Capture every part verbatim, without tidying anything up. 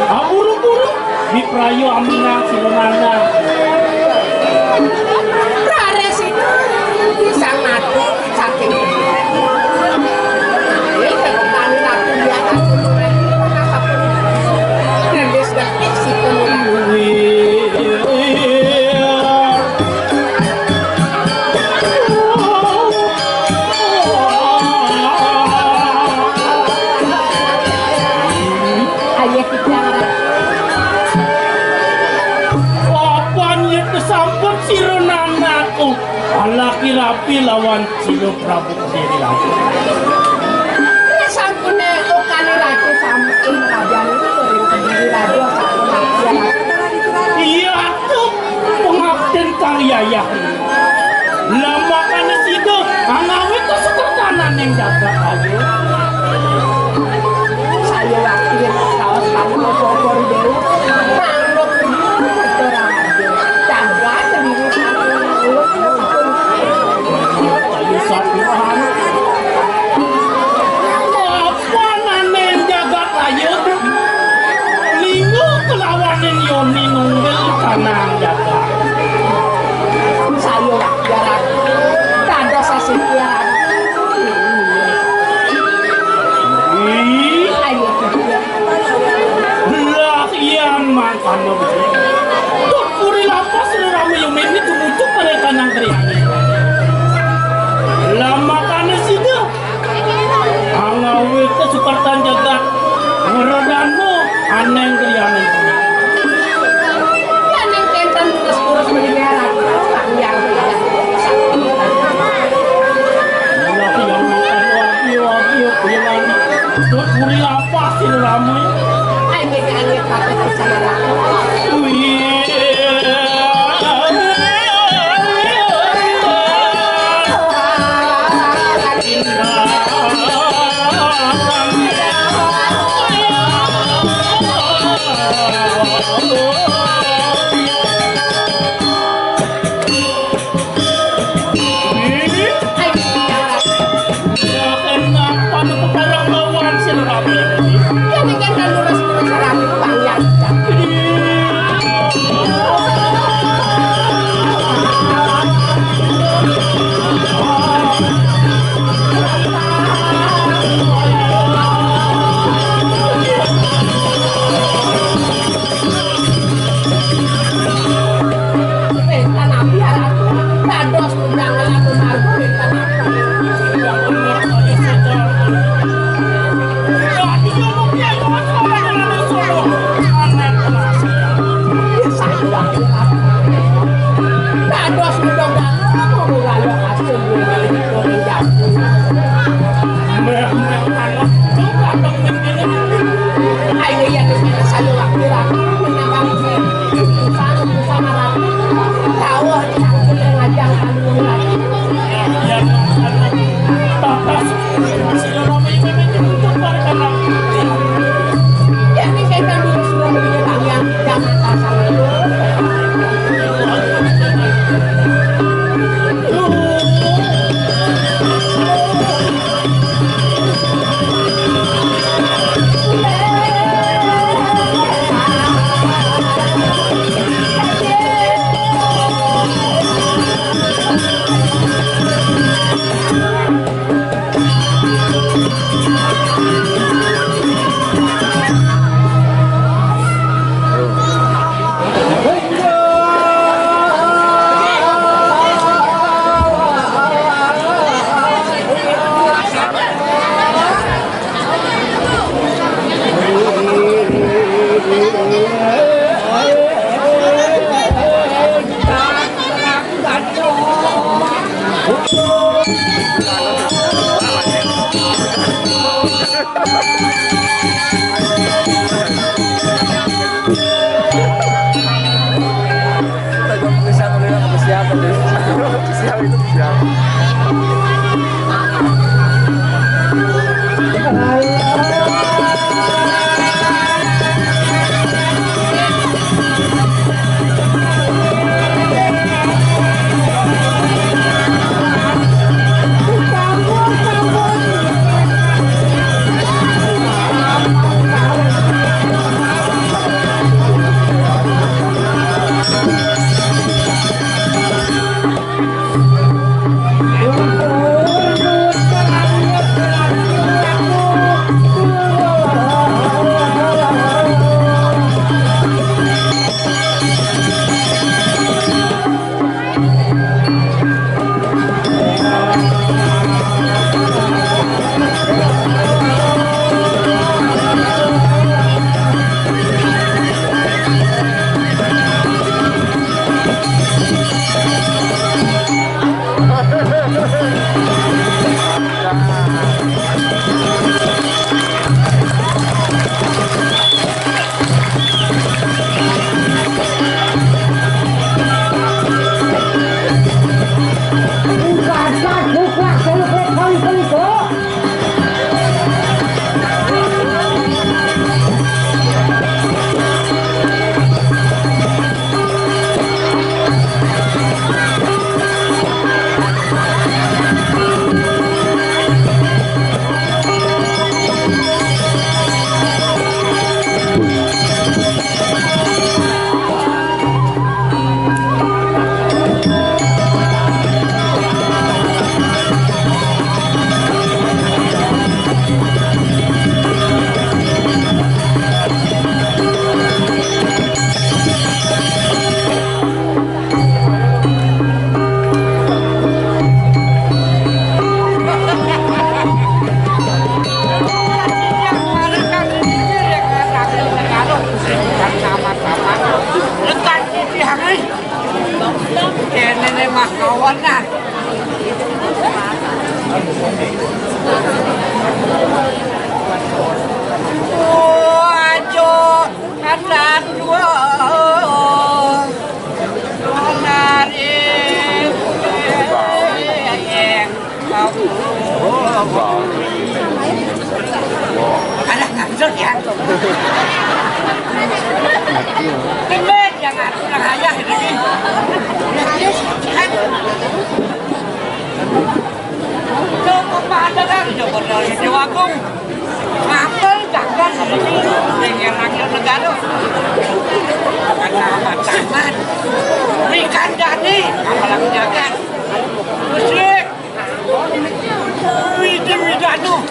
Aburu-buru, miprayu aminang sira nana. Raris itu bisa mati saking ini kami ratu di atas gunung lagi, kenapa pun gendis detik situ. Ayo kita. Papan yet kesampun sira nanaku. Alaki rapi lawan sira Prabu Kediri Ratu. Sampune okane ratu sampun rajan ring Kediri Ratu sampun rapi. Iya, atuh pengabden kang yayah. Lamakane sida angawit kesukertanan ning jagat ayu. Saya wakil kaos kamu mau bogor dulu. Manut dulu, jagat sendiri. Ayo, satu paham. Apa nane jagat ayu? Linggo kelawaning yoni nunggil kanang jagat. Saya jarak. Dados sasitian. Ih, ayo, belah yan mangkana. Tut puri lapas rame yumini tumucuk pada kanang kriani. Lamakane sida. Angawit kesukertan jagat. Ngredano aneng kriyaning. Aneng kenten terus-terus melineran. Yang yang makan wagyu, wagyu, kuyanan. Terus muri lapas sing rame. Anjing-anjing patut kesalahan. Wih. Demen yang aku nang ayah ini. Cukup ada kan, coba dari Dewa Agung. Ngapel jagat ini dengan rakyat negara. Karena amat-amat. Wikan Dani, apalagi jagat. Musik. Widi Widanu.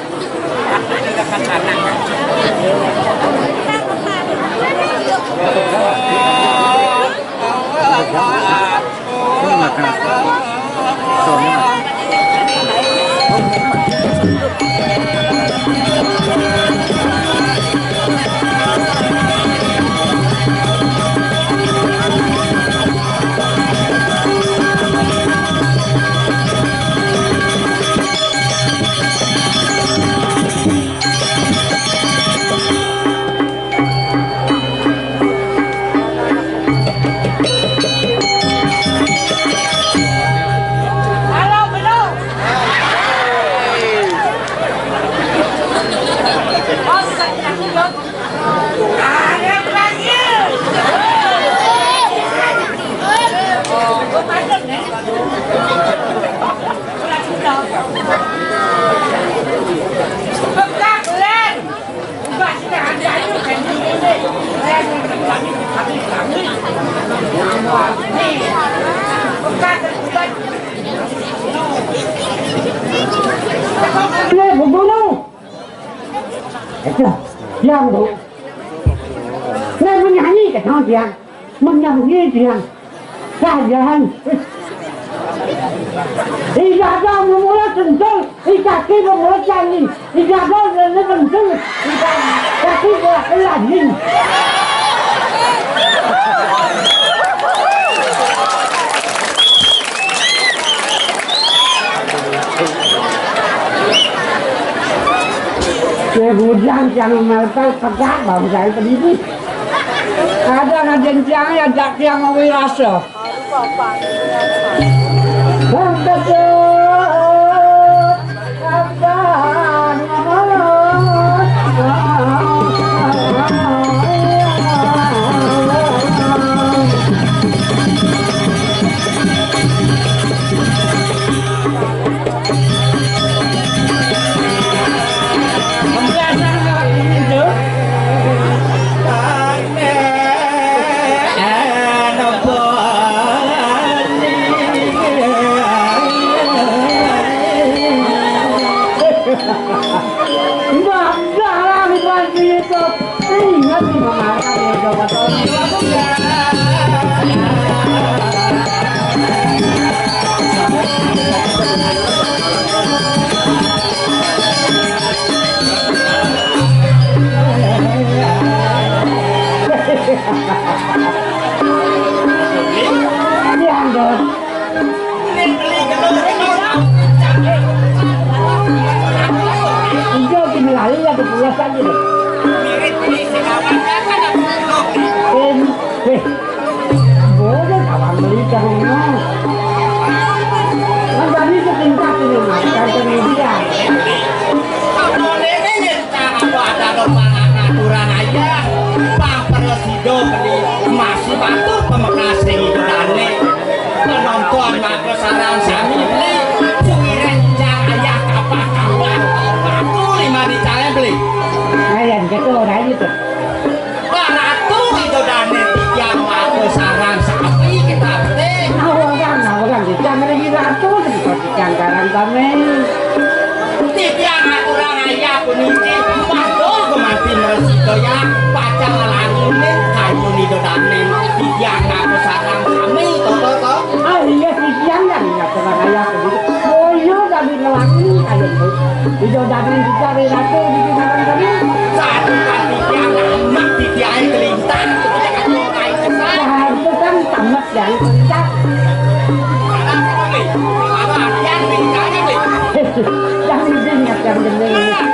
Lê Phú Dũ. Itu, yang tu. Lê menyanyi ke sang dia. Menyanyi dia. Sajan. Ijazah memula sentul, ijazah memula cari, ijazah memula sentul, ijazah kaki memula lagi. Ya, bujang tiang melpel pegat bang saya pedidi. Ada ngajen tiang ya, jak tiang ngawi rasa. Bang Kecut, abang ngomong. Mbah, mbah, mbah, mbah. Ingat di mamakan ya, Bapak Tony. Iya, Dok. Ijo gini lali ya, dipulas lagi deh. Em, eh, boleh kawan beli karena kan tadi setingkat ini, Mas, kan pendidikan. Apa ada panganan kurang aja, Bang Presido beli masih batur pemekas sing itu dane. Penonton maka sarang sami beli, suwire jang ayah kapah-kapah, aku lima dicale beli. Nah, yang gitu, nah, gitu. Wah, ratu itu dane tiang maka sarang sapi kita beli. Nah, orang, nah, orang, jangan lagi ratu, lagi jangan garang kami. Titiang aturang ayah puniki, padha gumanti mresida ya, pacang nglangkune kayu nidodane. Titiang ngaku sareng sami, to, to, to. Ah, iya, titiang kan ngaturang ayah puniki. Boyo tadi nglangkuni kayu nidodane dicari ratu di sareng sami. Satu kan titiang amat titiang kelintang, ketika kayu kayu besar. Satu kan tamat Yang kencang. Yang ini yang bener. Nah.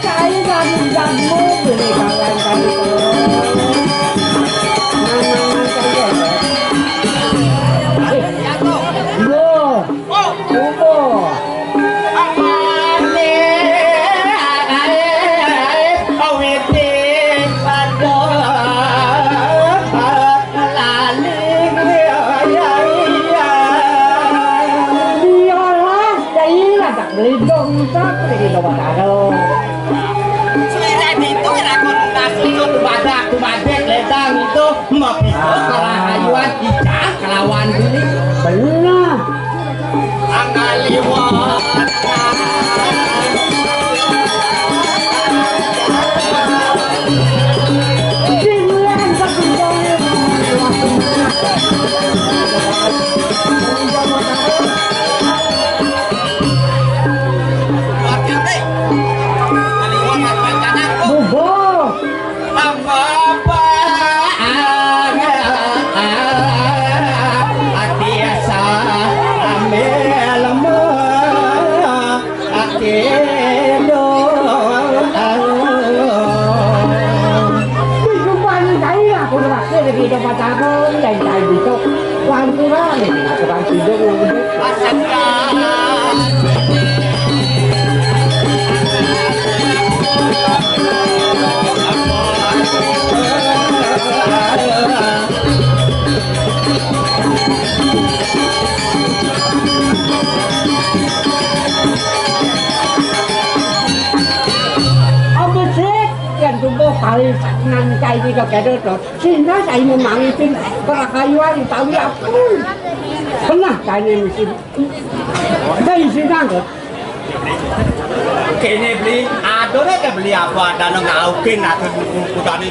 Cai dari kamu beli kawan kami Mapikot karahayuan Icang kalawan Beli. Bener. Angga liwat. Sing lan satu jam. Bubuh. Kehidupan saya aku terakhir di hidup pacaran dan saya itu lanturan ini tukang tidur yang gede. Apa sih yang tumbuh kali nang cai di kagak ada? Sehingga saya memang itu kerahayuan tahu ya pun. Pernah tanya mesti. Saya isi nang. Kene Beli, adone ke Beli apa? Ada nang ngaukin atau buku kudani.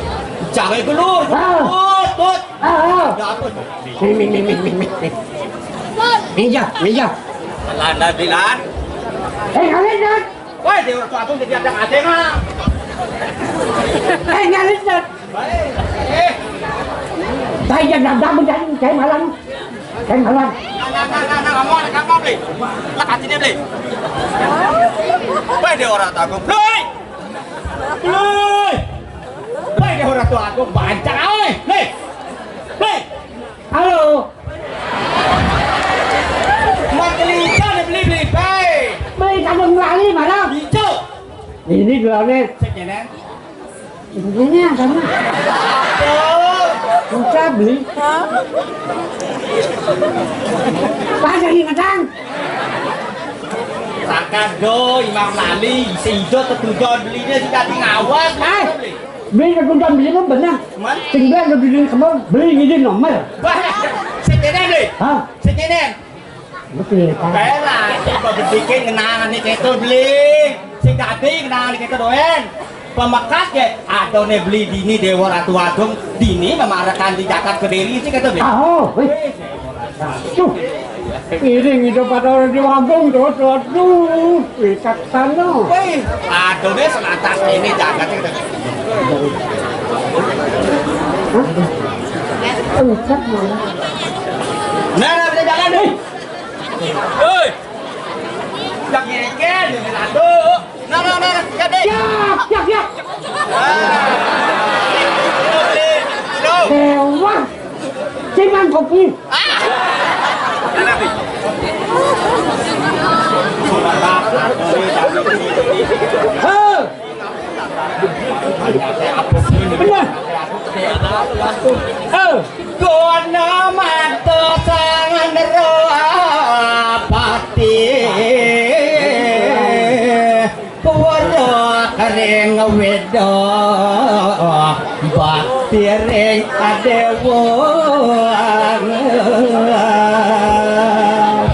Jangan dulu. Ah. Put, put. Ah, ah. Ada apa? Nih, nih, nih, nih, nih, nih. Meja, meja. Landa bilang. Eh, kalian, Dad. Woi, Dewa Ratu Agung jadi ada ngadeng, ah. Eh, nyaris, Dad. Baik. Eh. Saya yang nabrak menjadi, saya malam. Saya malam. Nah, nah, nah, nah, nah, ngomong, ada apa, Bli? Lah, katanya, Bli. Woi, Dewa Ratu Agung. Bli! Bli! Woi, Dewa Ratu Agung, bancang, oi. Bli! Bli! Halo. Mat kelinci ada beli beli bae. Beli kadung lali mana? Hijau. Ini duluannya. Cek ya, Nen. Ini apa? Susah beli. Pas lagi ngetang. Sakat do, Imam Lali, si ijo tetujon belinya si tadi ngawas. Eh, beli. Beli keguncan beli lu bener. Cuman? Tinggal lu beli kebon, beli ngidin nomor. Wah, sing kene, Bli. Hah? Sing kene. Betul, Pak. Kae lah, sing kok bedikin ngenangane keto, Bli. Sing dadi ngenangane keto doen. Pemekas ke, adone beli dini Dewa Ratu Agung, dini memarekan di jagat Kediri sih keto, Bli. Ah, oh, wih. Wih, Tuh, piring itu pada orang di Lampung tuh, tuh, aduh, wicaksana. Wih, aduh deh, selantas ini jagat itu. Hah? Encak malah. Nah, nah, bisa jalan deh. Hei. Jak ngeker, jadi ratu. Nah, nah, nah, nah, jadi. Ya, ya, ya. Ah. Dewa. Cuman kopi. Ah. Hei. Bener. Hei. Kono mata sangan roh pati. Puwara ring weda bakti ring adewa.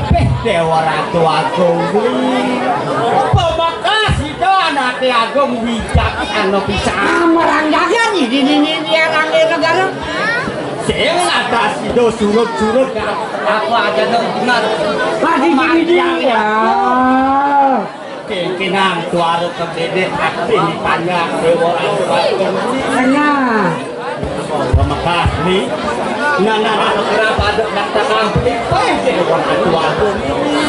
Peh Dewa Ratu Agung kuwi. Pemekas sida anake agung wicaksana pisan. Ah, merang jagat iki, iki, iki, iki, negara. Sing atas sida surut-surut, apa aja bener. Lagi gini, gini, ya. Kengkenang suara kebede hati panjang Dewa Ratu. Tengah. Pemekas ni. Nah, nah, nah, kenapa ada kata kampung? Eh, Dewa Ratu Agung.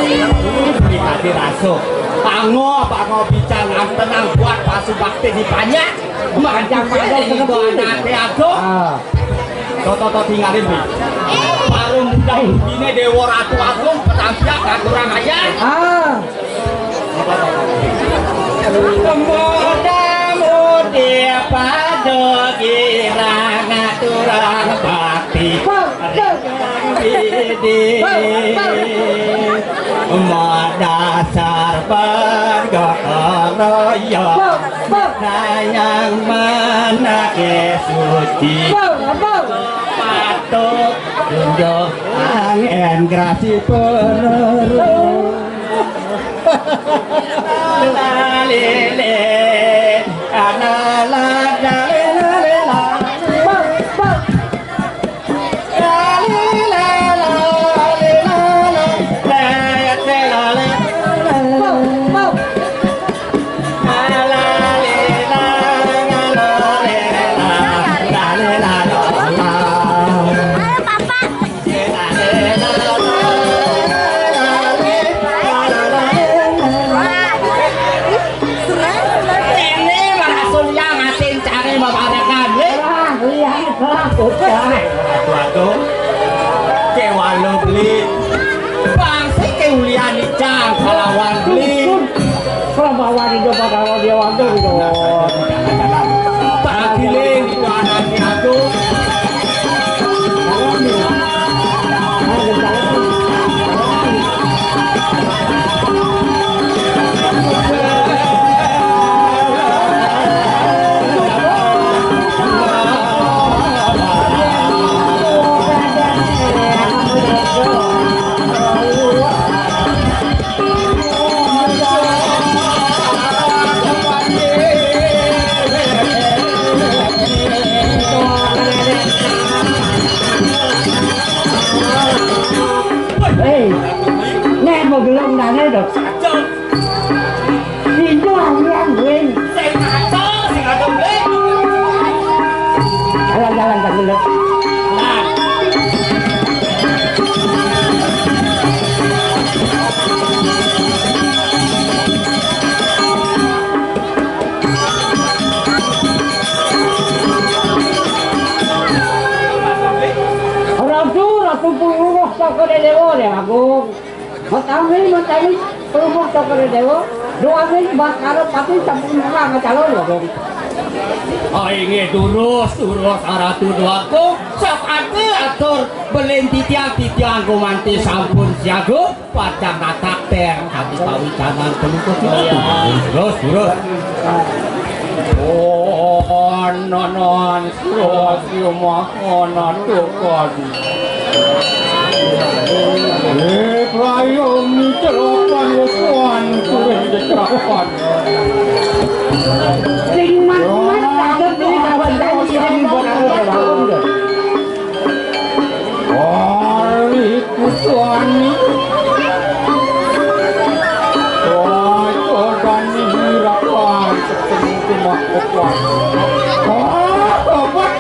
Ini tadi rasa. Pango, pango bicara tenang buat pasu bakti di panjang. Panjang, panjang, ini anaknya aku. Ah. Toto, toto, tinggalin, Bi. Parung budang bine Dewa Ratu Agung, petampiak aturang aja. Ah. Moda mudi pada girang aturang bakti. Bidi. Moda sarban gotong royong. Nayang manake suci. Tunjuk angen grasi penerus. Lalele, analada, lalele, lalele, lalele, lalele, lalele. Ayo, Papa. Ini merasa yang asin cari membarakan, eh? Ah, iya, ah, udah. Waduh, waduh. Kewalo beli. Bangsi keulian icang kalawan beli. Kelabawan itu pada dia waktu itu. Tadi itu anak aku. Hei, nek mau gelem ndane to. Pintu alian, Win. Sing ngaco, sing ngaco, Win. Jalan-jalan tak gelem. Nah. Ratu, Ratu Pulungah Cokor Dewa, ya, Agung. Matawi, matawi, Pulungah Cokor Dewa. Doawi, Baskara Pati, sampun terang, calon, ya, Agung. Oh, inggih, durus, durus, Ratu Dwagung. Sok ati atur belin titiang, titiang gumanti sampun siaga. Pacang natak ter kami pawicanan pelukut. Terus, terus. Oh, nanan, terus, yumah, nanan, tukon. Eh, payung, cerokan, wusuan, kuring, cerokan. Sing mat-mat, saged beli kawan tadi, sing buat aku, Pak. Ari Putrani. Wah, Jordani Hirapan, ketemu cuma kekuat. Wah, obat.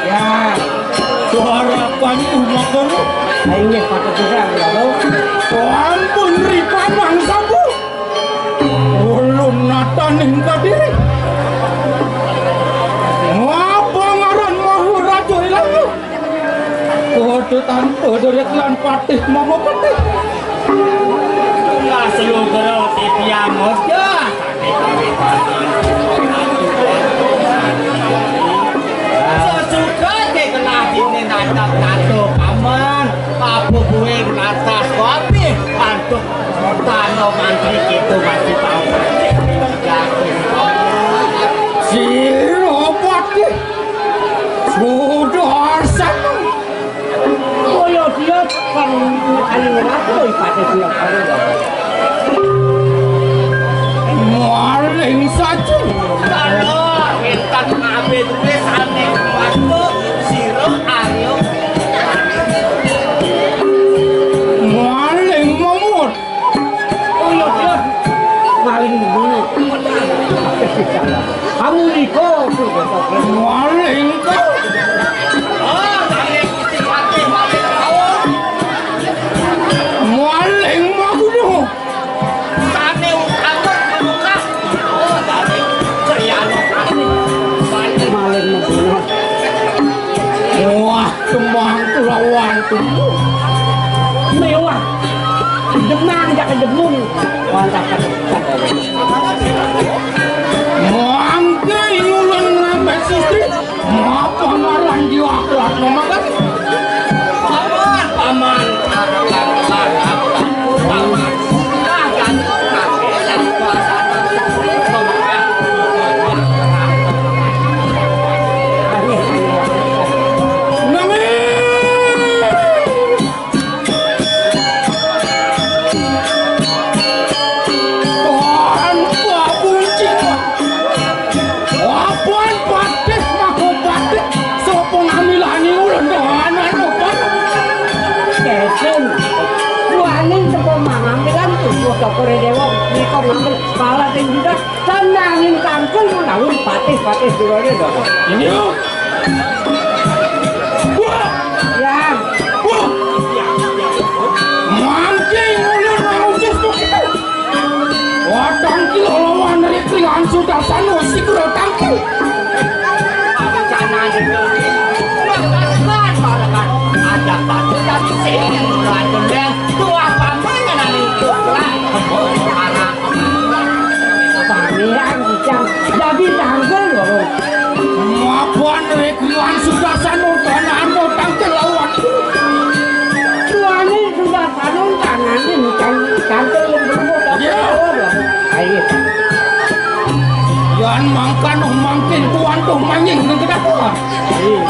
Ya, suara pantu makaru. Ayo, pakai kita, ya, lo. Ampun, ripanang sabu. Ulun nataning kadiri. Ngapa ngaran Maharaja Ilangu? Kudu tanpa durit lan patih mamupatih. Lah seluruh titiang moja. Sesuka dikelah dini natap nato paman. Apa buin lantas kopi antuk tano mantri kita masih tahu. Sira patih. Sudah sana. Kaya dia kan ayu ratu ipate dia. Maling saja. Kalau minta abet wis ane kuat kok sira ayo. Maling mamut. Oh iya, iya. Maling dulu. Kamu niko. Maling kau. Oh, maling putih putih, maling kau. Maling maguno. Sane utama pembuka. Oh, maling. Seriano maling. Maling maguno. Wah, kembang kulawan tuh. Mewah. Demang jak demung. Mantap. Mangke ulun ngambil sustri. Apa ngaran jiwa kuat memakan? Paman, paman. Paman. Kore dewa, nika ngambil pala sing judak, tenangin tangkul menawi patih-patih durane, Bapak. Ini, oh. Wah. Ya. Wah. Mancing ulun manusia tuh. Wah, tangkil lawan Rikrian Sudarsana, si Guru tangkil. Jangan dulu. Wah, kan, kan, kan. Ada batu dan sini, Raden. Tuah paman yang itu lah. Pangeran Kijang jadi tangkil, Bapak. Mapan Rikrian Sudarsana, tanah anu tangkil lawan. Tuane Sudarsana tangane tang-, tangkil yang berumur. Iya. Ayo. Yan mangkan mangkin tuan tuh manying nang kedakuan. Iya.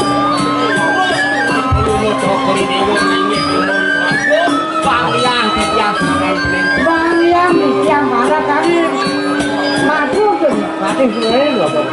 Bang Yang Kijang. Bang Yang Kijang, para kami. Maju tuh, mati suwe lho, Bang.